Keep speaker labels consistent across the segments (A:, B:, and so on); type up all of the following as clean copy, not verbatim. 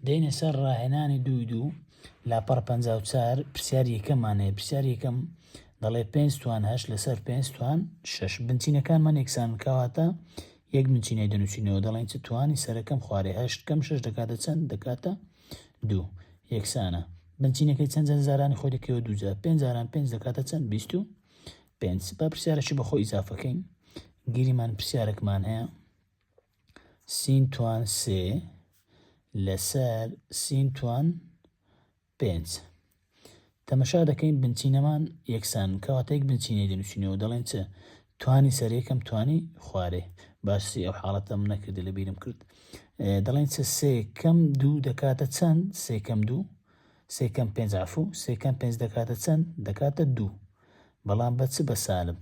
A: دێینە سەر ڕاهێنانی دووی دوو لاپەڕ 54 پرسیاری یەکەممان هەیە پرسیاری یەکەم دەڵێ پێنج توان هەشت لەسەر پێنج توان شەش بنچینەکانمان یەکسان کەواتە یەک بنچینەی دەنووسینەوە دەڵێن چ توانی سەرەکەم خوارێ هەشت کەم شەش دەکاتە چەند دەکاتە دوو یەکسانە بنچینەکەی چەند جار جارانی خۆی دەکەوە دوو جار پێنج جاران پێنج دەکاتە چەند 25 با پرسیارەکی بەخۆ ئیزافەکەین گیریمان پرسیارێکمان هەیە سین توان سێ لەسەر سین توان پێنج. تەمەشا دەکەین بنچینەمان یەکسان کەواتە یەک بنچینەی دەنووسینەوە دەڵێن چ توانی سەر یەکەم توانی خوارێ باسی ئەو حاڵەتەم نەکردی لە بیرم کرد دەڵێن چ سێ کەم دوو دەکاتە چەند سێ کەم دوو سێ کەم پێنج عفو سێ کەم پێنج دەکاتە چەند دەکاتە دوو بەڵام بە چ بە سالب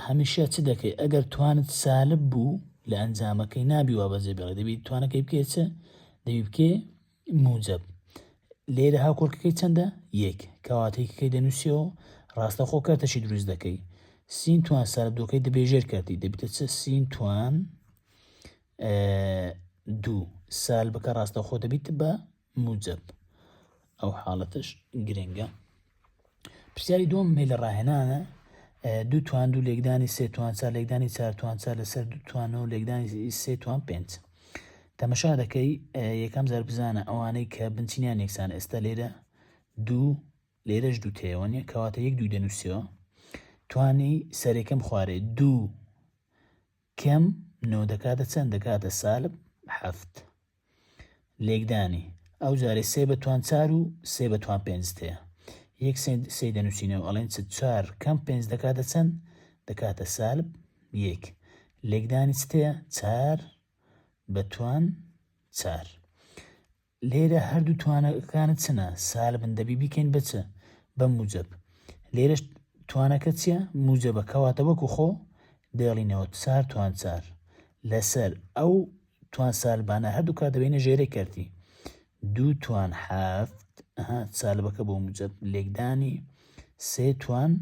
A: هەمیشە چ دەکەی ئەگەر توانت سالب بوو لە ئەنجامەکەی نابی وا بەجێ بێڵێ دەبی توانەکەی بکێ چ دەبی بکێ موجب لێرە هاوکۆڵکەکەی چەندە یەک کەواتە یەکەکەی دەنووسیەوە ڕاستەخۆ کەرتەشی دروست دەکەی سین توان سالب دووەکەی دەبێ ژێر کەرتی دەبیتە چ سین توان دوو سال بکە ڕاستەخۆ دەبیت بە موجب ئەو حاڵەتەش گرنگە پرسیاری دووەم هەیە لە ڕاهێنانە دوو توان دوو لێکدانی سێ توان چار لێکدانی چار توان چار لەسەر دوو توان و لێکدانی سێ توان پێنج تەمەشا دەکەی یەکەم جار بزانە ئەوانەی کە بنچینیان یەکسان ئێستا لێرە دوو لێرەش دوو تێوە نیە کەواتە یەک دوو دەنووسیەوە توانی سەرەکەم خوارێ دوو کەم نۆ دەکاتە چەند دەکاتە سالب حەفت لێکدانی ئەو جارێ سێ بە توان چار و سێ بە توان پێنج تێ یەک سێ دەنووسینەوە ئەڵێن چ چار کەم پێنج دەکاتە چەند دەکاتە سالب یەک لێکدانی چ تێ چار بە توان چار لێرە هەردوو توانەکانت چنە؟ سالبن دەبی بیکەین بە چ؟ بە موجەب. لێرەش توانەکە چیە؟ موجەبە کەواتە وەکو خۆ دێڵینەوە چار توان چار لەسەر ئەو توان سالبانە هەردوو کات دەبینە ژێرەی کەرتی دوو توان حەفت سالبەکە بۆ موجەب لێکدانی سێ توان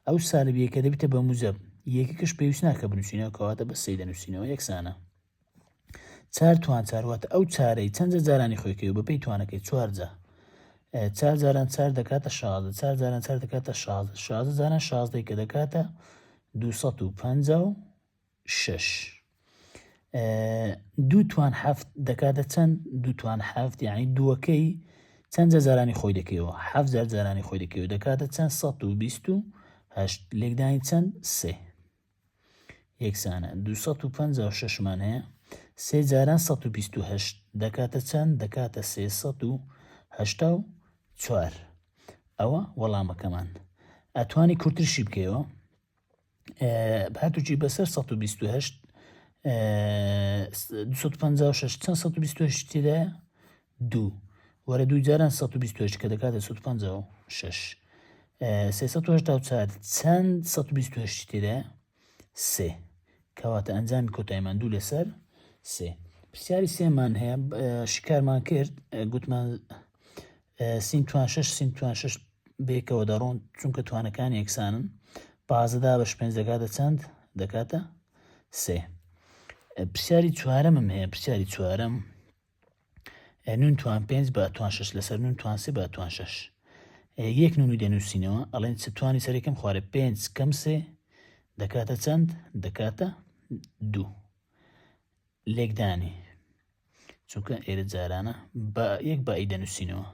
A: ئەو سالب یەکە دەبیتە بە موجەب یەکەکەش پێویست ناکە بنووسینەوە کەواتە بە سێ دەنووسینەوە یەکسانە چار توان چار واتە ئەو چارەی چەند جارانی خۆی کەوە بەپێی توانەکەی چوار جا چار جاران چار دەکاتە شازدە چار جاران چار دەکاتە شازدە شازدە جاران شازدەی کە دەکاتە 256 دوو توان هەفت دەکاتە چەند دوو توان هەفت یعنی دووەکەی چەند جارانی خۆی دەکەیەوە هەفت جار جارانی خۆی دەکەیەوە دەکاتە چەند 128 لێکدانی چەند سێ یەکسانە 256 مان هەیە سێ جاران 128 دەکاتە چەند دەکاتە 384 ئەوە وەڵامەکەمان ئەتوانی کورترشی بکەیەوە هاتوچی بەسەر 128 256 چەند 128 تێدایە دوو وەرە دوو جاران 128 کە دەکاتە 156 384 چەند 128 تێدایە سێ کەواتە ئەنجامی کۆتایمان دوو لەسەر سێ پرسیاری سێمان هەیە شکارمان کرد گوتمان سین توان شش سین توان شش بێکەوە دەڕۆن چونکە توانەکان یەکسانن پازدە بەش پێنج دەکاتە چەند دەکاتە سێ پرسیاری چوارەمم هەیە پرسیاری چوارەم نون توان پێنج بە توان شش لەسەر نون توان سێ بە توان شش یەک نونی دەنووسینەوە ئەڵێن چ توانی سەرەکەم خوارێ پێنج کەم سێ دەکاتە چەند دەکاتە دوو لێکدانی چونکە ئێرە جارانە بە یەک بایی دەنووسینەوە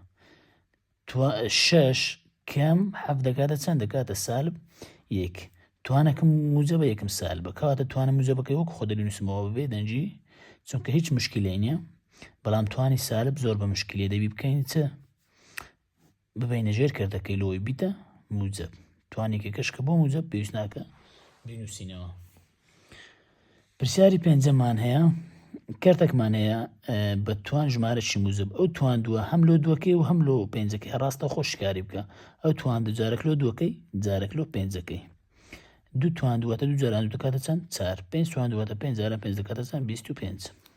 A: شەش کەم حەفت دەکاتە چەند دەکاتە سالب یەک توانەکەم موجەبە یەکم سالبە کەواتە توانە موجەبەکەی وەک خۆ دەنووسمەوە بەبێ دەنگی چونکە هیچ مشکلەی نییە بەڵام توانی سالب زۆر بە مشکلێ دەبی بکەین چ ببینە ژێر کردەکەی لۆی بیتە موجب توانێکەکەش کە بۆ موجب پێویست ناکە بینوسینەوە پرسیاری پێنجەمان هەیە کەرتێکمان هەیە بە توان ژمارەی موجب ئەو توان دووە هەم لۆ دووەکەی و هەم لۆ پێنجەکەی ڕاستە خۆ شکاری بکە ئەو توان دوو جارێک لۆ دووەکەی جارێک لۆ پێنجەکەی دوو توان دووەتە دوو جاران دوو دەکاتە چەند چار پێنج توان دووەتە پێنج جاران پێنج دەکاتە چەند 25.